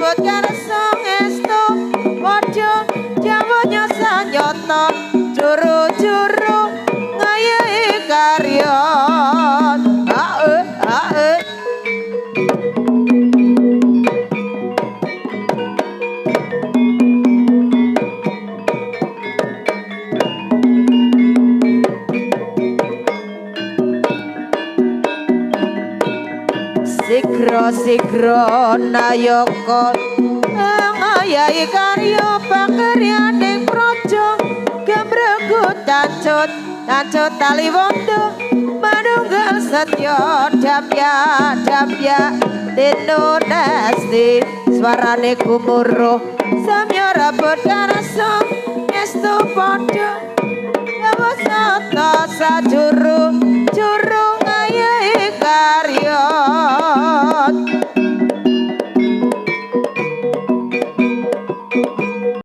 rebut karsa ngestu padha jawanya sanyata juru-juru ngayahi karya. Ae ae Sigro sigro nayaka ngayahi karya pakaryaning praja gembregu tancut tancut taliwondo manunggal setya dapya dapya tinunesti swarane gumuruh samya rebut karsa ngestu padha yawa sata sajuru juru ngayahi karya.